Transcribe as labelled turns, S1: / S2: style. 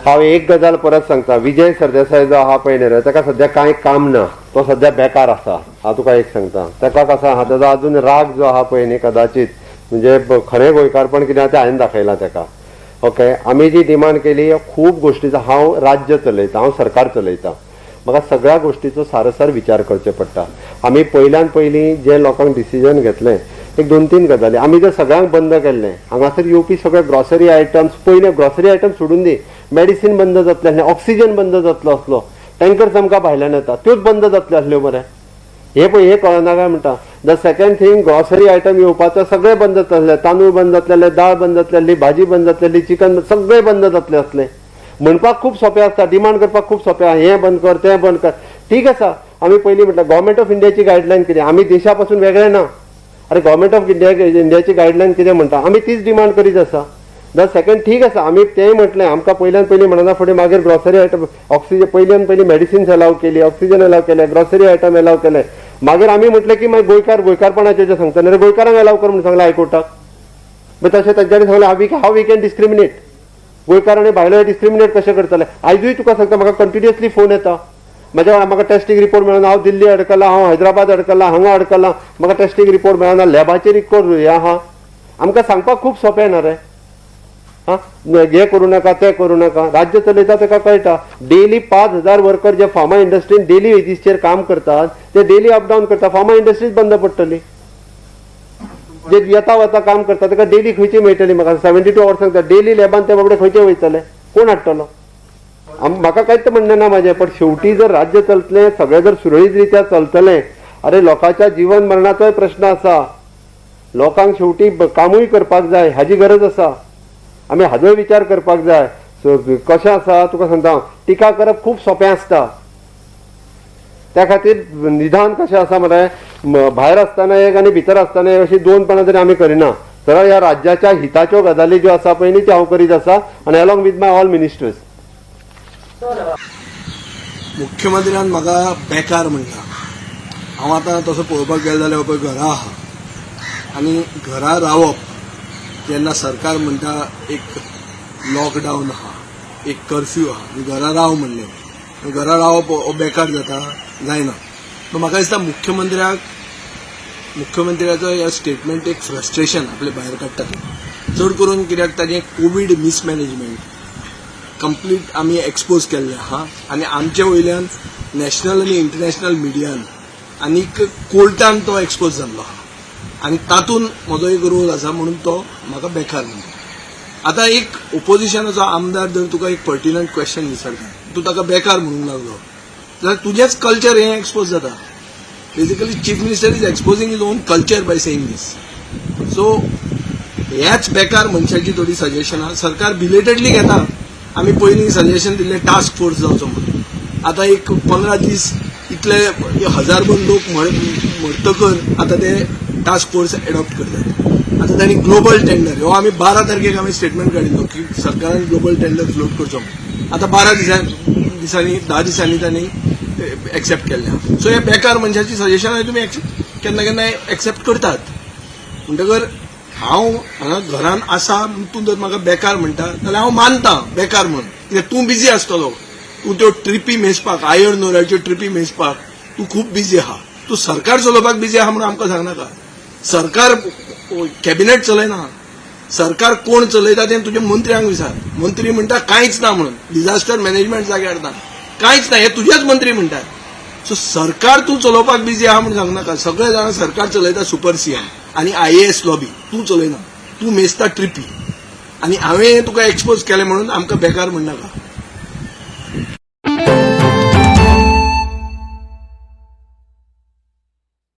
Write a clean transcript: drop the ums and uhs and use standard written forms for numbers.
S1: हांव एक गजाल परत सांगता. विजय सरदेसाय जो आहा पळय न्ही रे, ताका सद्या कांय काम ना, तो सद्या बेकार आसा. हांव तुका एक सांगता, ताका कसो आहा, ताजो अजून राग जो आहा पळय न्ही, कदाचित म्हणजे खरें गोंयकारपण कितें आहा तें हांवें दाखयलां ताका. ओके, आमी जी डिमांड केली खूब गोश्टीचो, हांव राज्य चलयता, हांव सरकार चलयता, म्हाका सगळ्या गोश्टीचो सारसार विचार करचे पडटा. आमी पयल्यान पयलीं जे लोकांक डिसिजन घेतलें, एक दोन तीन गजाली, आमी जर सगळ्यांक बंद केल्लें, हांगासर येवपी सगळे ग्रॉसरी आयटम्स, पयले ग्रॉसरी आयटम सोडून दी, मेडिसीन बंद जातलें आसलें, ऑक्सिजन बंद जातलो आसलो, टँकर्स आमकां भायल्यान येता त्योच बंद जातल्यो आसल्यो मरे. हे पळय, हे कळना काय म्हणटा. The second thing, grocery item येवपाचो सगळे बंद जातले, तांदूळ बंद जातले, दाळ बंद जातली, भाजी बंद जातली, चिकन सगळे बंद जातले आसले. म्हणपाक खूब सोंपें आसता, डिमांड करपाक खूब सोंपें आहा, हें बंद कर, तें बंद कर, ठीक आसा. आमी पयलीं म्हटल्यार गव्हर्मेंट ऑफ इंडियाची गायडलायन कितें, आमी देशा पासून वेगळे ना. अरे, गव्हर्मेंट ऑफ इंडियाची गायडलायन कितें म्हणटा, आमी तीच डिमांड करीत आसा. The second, ठीक आसा, आमी तेंय म्हटलें, आमकां पयल्यान पयलीं म्हणना फुडें मागीर ग्रॉसरी आयटम, ऑक्सिजन, पयल्यान पयलीं मेडिसिन्स अलाव केली, ऑक्सिजन अलाव केले, ग्रॉसरी आयटम अलाव केले. मागीर आमी म्हटलें की मागीर गोंयकार गोंयकारपणाचें जें सांगता न्ही, गोंयकारांक अलाव कर म्हणून सांगलें हायकोर्टाक. मागीर तशें तांच्यांनी सांगलें, how we can discriminate? गोंयकार आनी भायले डिस्क्रिमिनेट कशें करतले? आयजूय तुका सांगता, म्हाका कंटिन्युअसली फोन येता म्हाज्या वांगडा, म्हाका टेस्टींग रिपोर्ट मेळना, हांव दिल्ली अडकला, हांव हैदराबाद अडकला, हांगा अडकला, म्हाका टेस्टींग रिपोर्ट मेळना, लॅबाचेर इतको हें आहा. आमकां सांगपाक खूब सोंपें ना रे. हा, हें करूं नाका, तें करूं नाका. राज्य चलयता ताका कळटा. डेली 5000 वर्कर जे फार्मा इंडस्ट्रीन डेली वेजीसचेर काम करतात, ते डेली अप डावन करता. फार्मा इंडस्ट्रीज बंद पडटली. जे येता वता काम करता ताका डेली खंयची मेळटली? म्हाका 72 आवर्स सांगता, डेली लॅबान ते बाबडे खंयचे वयतले? कोण हाडटलो? म्हाका कांयच म्हणणें ना म्हाजें, पण शेवटी जर राज्य चलतलें, सगळें जर सुरळीत रित्या चलतलें, अरे, लोकांच्या जीवन मरणाचोय प्रश्न आसा. लोकांक शेवटी कामूय करपाक जाय, हाजी गरज आसा. आमी हाजोय विचार करपाक जाय. सो कशें आसा, तुका सांगता, टिका करप खूब सोंपें आसता. त्या खातीर निदान कशें आसा मरे, भायर आसतना एक आनी भितर आसतना एक अशी दोन पणां तरी आमी करिना. सरळ ह्या राज्याच्या हिताच्यो गजाली ज्यो आसा पळय न्ही, त्यो हांव करीत आसा आनी along with my all ministers.
S2: मुख्यमंत्र्यान म्हाका बेकार म्हणला. हांव आतां तसो पळोवपाक गेलो जाल्यार पळय घरा आहा आनी घरा रावप, जेन्ना सरकार म्हणटा एक लॉकडावन आहा, एक कर्फ्यू आहा आनी घरा राव म्हणलें, आनी घरा रावप हो बेकार जाता? जायना. सो म्हाका दिसता मुख्यमंत्र्याचो ह्या स्टेटमेंट एक फ्रस्ट्रेशन आपले भायर काडटा ते, चड करून कित्याक ताजें कोवीड मिसमॅनेजमेंट कंप्लीट आमी एक्सपोज केल्लें आहा आनी आमचे वयल्यान नॅशनल आनी इंटरनॅशनल मिडियान आनीक कोर्टान तो एक्सपोज जाल्लो आहा आनी तातूंत म्हजो एक रोल आसा म्हणून तो म्हाका बेकार म्हणटा. आतां एक ओपोजिशनाचो आमदार जर तुका एक पर्टिनंट क्वेश्चन विचारता, तूं ताका बेकार म्हणूंक लागलो जाल्यार तुजेंच कल्चर हें एक्सपोज जाता. Basically, Chief Minister is exposing his own culture by saying this. So ह्याच बेकार मनशाची थोडी सजेशनां सरकार बिलेटेडली घेता. आमी पयलीं सजेशन दिल्लें टास्क फोर्स जावचो म्हणून. आतां एक 15 दीस इतले हजारभर लोक मरतकर आतां ते टास्क फोर्स एडॉप्ट करतात. आतां तांणी ग्लोबल टेंडर हो आमी 12 तारखेक आमी स्टेटमेंट काडिल्लो की सरकारान ग्लोबल टेंडर फ्लोट करचो म्हणून. आतां 12 दिसांनी, 10 दिसांनी तांणी एक्सेप्ट केल्लें आहा. सो हे बेकार मनशाची सजेशनां तुमी केन्ना केन्ना एक्सेप्ट करतात. म्हणटकर हांव हांगा घरान आसा, तूं जर म्हाका बेकार म्हणटा जाल्यार हांव मानता बेकार म्हणून, कित्याक तूं बिजी आसतलो. तूं त्यो ट्रिपी मेजपाक, आयर्न ओराच्यो ट्रिपी मेजपाक तूं खूब बिजी आहा. तूं सरकार चलोवपाक बिजी आहा म्हणून आमकां सांगनाका. सरकार कॅबिनेट चलयना. सरकार कोण चलयता तें तुज्या मंत्र्यांक विचार. मंत्री म्हणटा कांयच ना म्हणून, डिझास्टर मॅनेजमेंट जाग्यार ना, कांयच ना, हे तुजेच मंत्री म्हणटात. सो सरकार तूं चलोवपाक बिजी आहा म्हणून सांगनाका. सगळे जाणां सरकार चलयता, सुपर सीएम आनी आयएएस लॉबी. तूं चलयना, तूं मेजता ट्रिपी आनी हांवें तुका एक्सपोज केलें म्हणून आमकां बेकार म्हणनाका.